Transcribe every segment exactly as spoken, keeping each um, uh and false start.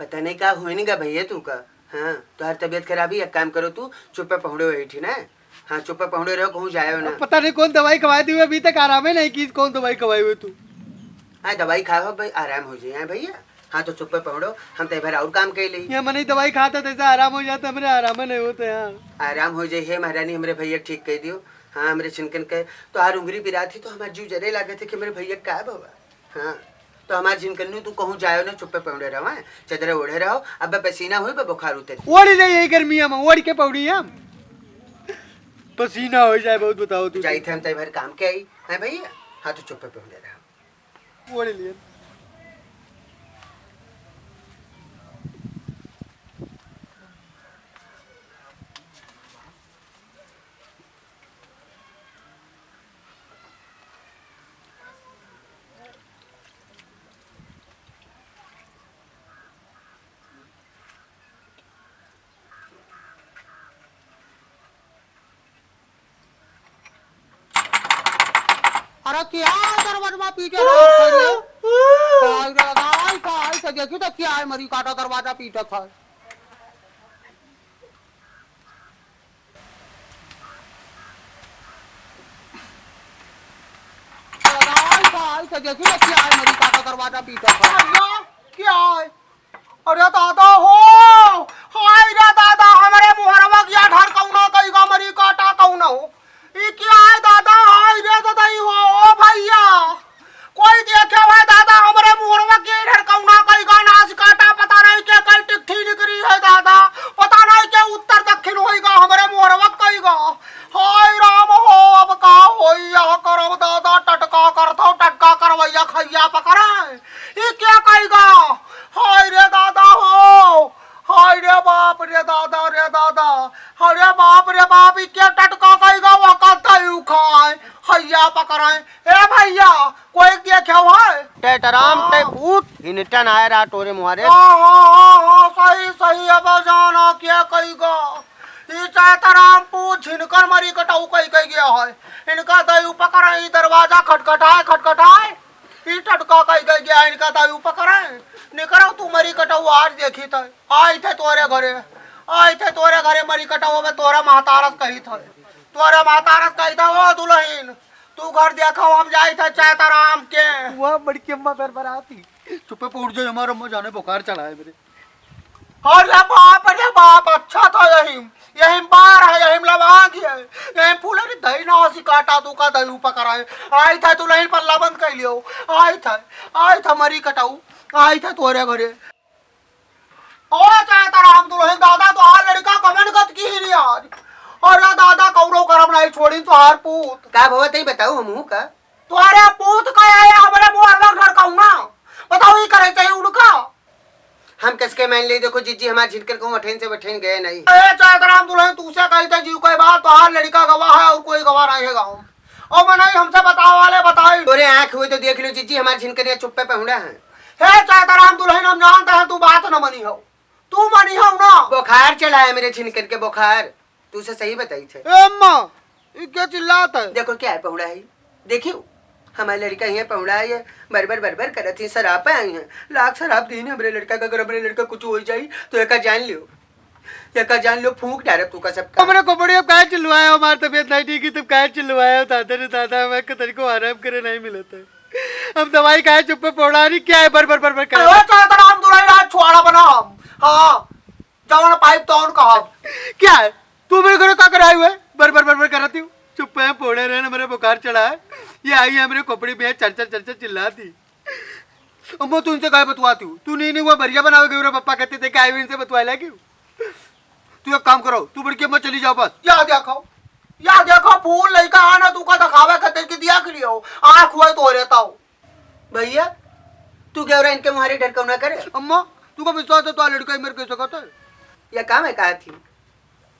पता नहीं का होइनगा भइया तू का। हाँ, तोहार तबियत खराब ही, एक काम करो तू, चुप्पे पहुड़े बैठी ना। हाँ, चुप्पे पहुड़े रहो, कहूँ जायो ना। अब पता नहीं कौन दवाई खवाई थी, अभी तक आरामे नहीं की, कौन दवाई खवाई हुई तू? हाँ, दवाई खाओ भाई, आराम हो जाए, हाँ भइया। हाँ, तो चुप्पे पहुड़ो, हम तो भर और काम कर ली। ये मने दवाई खाता तैसे आराम हो जाता, हमरे आराम नहीं होता यहाँ। आराम हो जाए, हे महारानी, हमरे भइया ठीक कह दियो। हाँ, हमरे छिनकन के, तोहार उंगरी पिरात ही तो हमार जीव जरे लागत है कि हमरे भइया का बाबा। हाँ, तो हमार झिनकन्नू, तू कहूँ जायो ना, चुप्पे पहुड़े रहो, हैं? चदरे ओढ़े रहो, अब पसीना होई, बे बुखार उतरी। ओढ़ ले यही गर्मिया में, ओढ़ के पौड़ी हम। पसीना हो जाए बहुत, बताओ तू। जाई थे हम तई भर काम के आई, हैं भइया? हाँ, तो चुप्पे पहुड़े रहो। ओढ़ लिए। अरे क्या है दरवाजा पीटे रहा है रे? आई रे दाई, का है से देखी तो क्या है, मरी काटा दरवाजा पीटत है। अरे दाई, का है से देखी तो क्या है, मरी काटा दरवाजा पीटत है। अरे क्या है? अरे दादा हो, हाय रे दादा, हमरे मुहरवा किया ढरकौना कई गा मरी काटा कौना हो। ई क्या है दादा, हाय रे दादा, ई हो, ओ भइया, कोई देखे हुए दादा, हमरे मुहरवा के ढरकौना कई गा नास काटा, पता नहीं के कई टिकठी निकरी है दादा, पता नहीं के उत्तर दक्षिण होई गा हमरे मुहरवा कई गा। हाय राम हो, अब का होई यह करब दादा, टटका करत हो, टटका करवैया खैया पकड़े। ई क्या कई गा? हाय रे दादा हो, हाय रे बाप रे दादा रे दादा, अरे बाप रे बाप, ई के टटका कई गा, वका दयू खाए, हैया पकड़ाए। ए भइया, कोई देखे है? टेटराम हाँ। टे पूत, हिनटन आए रहा टोरे मुहारे। हाँ, हाँ, हाँ, हाँ, सही, सही, अब जाना क्या कई गा। ई चैतराम पूत झिनकर मरी कटाऊ कई कई गया है। इनका दयू पकड़ाए, ई दरवाजा खटखटाए, खटखटाए। ई टटका कई गई गया इनका दाई ऊपर करे। निकरो तू मरी कटऊ आज देखी थे। आई थे तोरे घरे। आई थे तोरे घरे मरी कटऊ में तोरा महतारस कही थे। तोरा महतारस कही थे, "ओ दुलहिन, तू घर देखो, हम जाई थे चैताराम के।" वह बड़की अम्मा बरबराती। चुप्पे पहुड़ जाए, हमारा अम्मा जाने बुखार चढ़ा है मेरे। अरे बाप रे बाप, अच्छा था यही, यही बार है, यही लवांग है, यही फूलरी दही ना हसी काटा तू का दही पकड़ा है। आई था तू नहीं पल्ला बंद कर लियो, आई था, आई था मरी कटाऊ, आई था तोरे घरे। ओ चाहता राम दुल्हन दादा, तो हार लड़का कमन गत की ही नहीं आज। अरे दादा, कौरो करम नहीं छोड़ी तो हार पूत। का भवा तई बताऊ हमहू का? तोहरे पूत का है, हमरे मुहर में घर कहूँ ना। बताओ, ई करे चाहिए उनका। हम कसके मान ले, देखो जिज्जी, हमार झिनकर कहूँ अठेन से बठेन गए नहीं। ए, चाहत राम दुल्हन, तू से कही थे जीव कोई बात, तोहार लड़का गवाह है और कोई गवाह नहीं है गाँव में। और मैं नहीं, हमसे बताओ वाले बताई। तोरे आँख हुए तो देख लो जिज्जी, हमार झिनकर ये चुप्पे पहुड़ा है। हे चाहत राम दुल्हन, हम जानते हैं तू बात न मनी हो, तू मनी हो ना। बुखार चढ़ा है मेरे झिनकर के, बुखार। तू से सही बताई थे। ए अम्मा, ई क्या चिल्लात है? देखो क्या है पहुड़ा है, देखियो, हमारे लड़का यहाँ पहुड़ा है, बरबर बरबर करत ही, शराब पे आई है, लाख शराब दीन हमरे लड़का का, अगर हमरे लड़का कुछ हो जाई तो एका जान लियो, एका जान लियो, फूंक डारब तू का सबका। हमरे खोपड़ी अब काहे चिल्लवाए हो? हमार तबीयत नहीं ठीक है, तुम काहे चिल्लवाए हो? दादा रे दादा, हमें के तनिको आराम करे नहीं मिलत है। हम दवाई काहे चुप्पे पहुड़ा रही, क्या है बर बर बर बर कर? ओ चाहत राम दुल्हन, आज छुआड़ा बना हम। हाँ। जवन पाइप तवन कहा। क्या है? तू मेरे घरे का कराई हुए? बर बर बर बर करती हूँ। चुप्पे पहुड़े रहे ना, मेरे बुखार चढ़ा है। ये आई है मेरे खोपड़ी में चल चल चल चल चिल्लाती। अम्मा, तू इनसे काहे बतवाती हूँ? तू नहीं, नहीं, वो भरिया बनावे गए रे पप्पा कहते थे, क्या आई इनसे बतवा लागी? तू एक काम करो, तू बड़की अम्मा चली जाओ बस। या देखो, या देखो, फूल लइका आना तू का दिखावे खातिर कि दिया के लिए हो। आँख हुए तो रहता हो। भइया, तू गया रहा इनके मुहारे ढरकौना करे? अम्मा, तू का विश्वास है, तो लड़का ही मर के सकत है? या काम है कहा थी?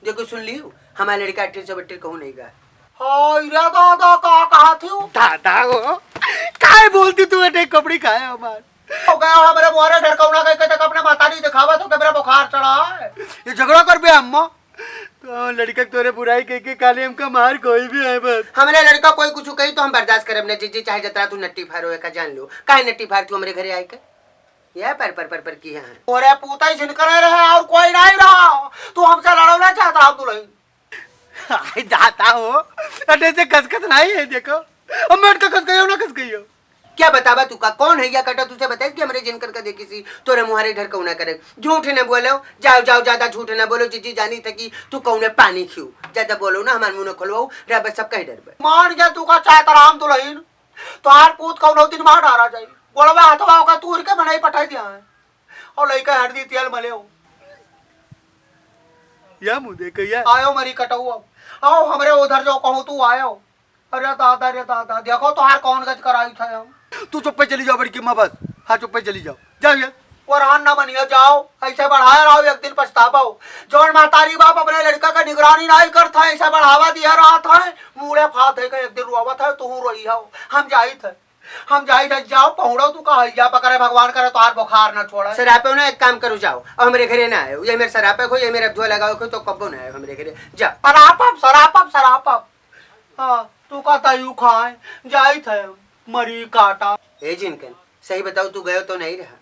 देखो सुन लियो, हमारा लड़का अट्ठीर से बट्ठीर कहूँ नहीं गा। हाय रे दादा, का कहा थी? दादा हो, काहे बोलती तू, अटे कपड़ी खाए हमार? हो गया, हमारे मुहारे ढरकौना कह के तक अपने माता नहीं दिखावा तो के मेरा बुखार चढ़ा है। ये झगड़ा कर बे अम्मा। तो लड़का के तोरे बुराई कह के काले हमका मार कोई भी है बस। हमरे लड़का कोई कुछ कही तो हम बर्दाश्त करब ना जिज्जी, चाहे जतरा तू नट्टी फारो एका जान लो। काहे नट्टी फार तू हमरे घरे आए के? यह पर, पर, पर, पर किया है। ओरे पूता ही जिनकर रहे और कोई नहीं रहा। तू हमसे लड़ौला चाहता हम दुल्हन। आई जाता हो, अटे से खसखस नहीं है, देखो। अब मैं अटका खस गई हूँ ना, खस गई हूँ। क्या बतावा तू का, कौन है या कटा, तुझे बताइस कि हमरे जिनकर का देखी सी, तोरे मुहारे ढर कौना करे। झूठ न बोलो, जाओ, जाओ, ज्यादा झूठ न बोलो। जीजी जानी थे कि तू कौने पानी खियो, ज्यादा बोलो ना, हमार मुंह न खोलवाओ, रह बस सब कहीं डरबे। मान गया तू का चाहत राम दुल्हन, तोहार पूत कौनो दिन मार डारा जाई, गोड़वा हथवा ओका तूर के बनाई पठाई दिया है। और लइका हरदी तेल मले हो। या मुँह देखे या। आयो मरी कटऊ अब। आओ हमरे उधर जो कहूँ तू आयो। अरे दादा रे दादा, देखो तोहार कौन गज कराई था हम। तू चुप्पे चली जाओ बड़की अम्मा बस। हाँ चुप्पे चली जाओ। जाओ ये। वरहान ना बनिया जाओ, ऐसे बढ़ाया रहो एक दिन पछताबो। जौन महतारी बाप अपने लड़का का निगरानी नहीं करत है, ऐसे बढ़ावा दिया रहत है, मूड़े फात है के एक दिन रोवत है, तू रोई हो। हम जाइत है, हम जाइत है, जाओ पहुड़ो तू का है, जा पकड़े भगवान करे तोहार बुखार न छोड़े। सरापे ना एक काम करो जाओ, और हमरे घरे ना आयो, ये मेरे सरापे को, ये मेरे धुआ लगाओ को तो कब्बो ना आयो हमरे घरे, जा। सरापब, सरापब, सरापब। हाँ, तू का तयू खाए, जाइत है, मरी काटा। ए जिनकन, सही बताओ, तू गयो तो नहीं रहा?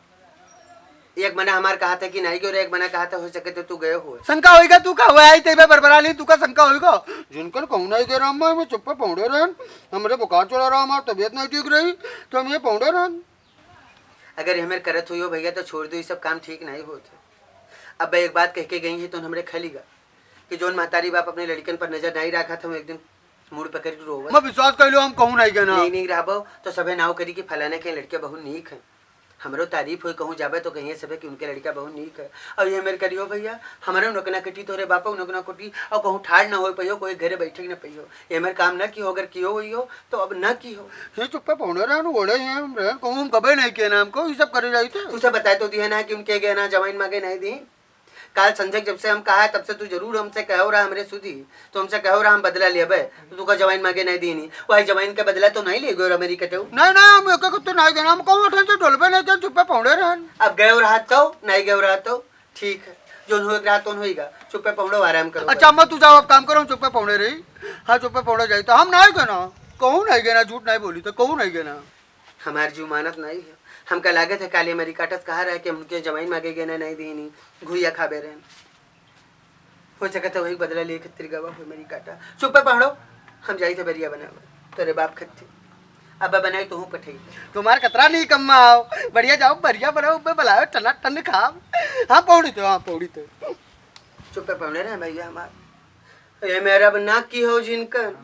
एक मना हमार कहा था कि नहीं गयो रे, एक मना कहा था हो सके तो तू गयो हुए। शंका होइगा तू का हुआ आई तेबे बरबरा ली, तू का शंका होइगा? जिनकन कहूँ नहीं गए राम, मैं चुप्पे पौड़े रहन, हमरे बुखार चढ़ा रहा, हमार तबीयत नहीं ठीक रही, तो हम ये पौड़े रहन। अगर ये मेरे करत हुई हो भैया तो छोड़ दो, ये सब काम ठीक नहीं होत है। अब एक बात कह के गई है तो हमरे खलीगा कि जोन महतारी बाप अपने लड़कन पर नजर नहीं रखा था, हम एक दिन मुड़ पकड़ के रोवत। मैं विश्वास कर लो, हम कहूँ नहीं गए ना। नहीं, नहीं रहबो तो सभे नाव करी कि फलाने के लड़के बहुत नीक है। हमरो तारीफ होई, कहूँ जाबे तो कहिए सभे कि उनके लड़का बहुत नीक है। और ये मेरे करियो भैया, हमरे नोकना कटी तोरे बापा नोकना कटी, और कहूँ ठाड़ ना हो पइयो, कोई घरे बैठे ना पइयो। ये मेरे काम ना कियो, अगर कियो होइयो तो अब ना कियो। ये चुप्पे पौड़े रहन, ओड़े हैं हम रहन, कहूँ हम कबे नहीं किए ना हमको, ये सब करे जाई थे। तुझे बताए तो दिए ना कि उनके गए ना जवाइन मांगे नहीं दी। काल संझक जब से हम कहा है, तब से तू जरूर हमसे कहो रहा हमरे सुधी, तो हमसे कहो रहा हम बदला लेबे, तो तू का जवाइन मांगे नहीं दीनी, वही जवाइन के बदला तो नहीं ले गयो रहा मेरी कटऊ। नहीं, नहीं, हम एक एक तो नहीं देना, हम कहूँ उठन से डोलबे नहीं देन, चुप्पे पौड़े रहन। अब गयो रहा तो, नहीं गयो रहा तो, ठीक है, जोन होए रहा तोन होइगा, चुप्पे पौड़ो आराम करो। अच्छा अम्मा तू जाओ, अब काम करो, हम चुप्पे पौड़े रही। हाँ चुप्पे पौड़े जाई तो हम नहीं गए ना, कहूँ नहीं गए ना, झूठ नहीं बोली तो कहूँ नहीं गए ना। हमार जीव मानत नहीं है। हमका लागत है काली मरी काटत कहा रहा कि हम उनके जवाइन मांगे गए ना, नहीं दीनी, घुइया खाबे रहन। हो सकत है वही बदला लिए खातिर गवा हो मरी काटा। चुप्पे पहुड़ो, हम जाई थे बरिया बनावे, तोरे बाप खत्ती। अब बनाई तो हूँ पठई। तुम्हार कतरा नहीं कम्मा आओ, बढ़िया जाओ, बढ़िया बनाओ, मैं बुलाओ, टना टन खाओ। हाँ पौड़ी तो, हाँ पौड़ी तो। चुप्पे पहुड़े रहे भैया हमार। ये मेरा अब ना की हो जिनकन।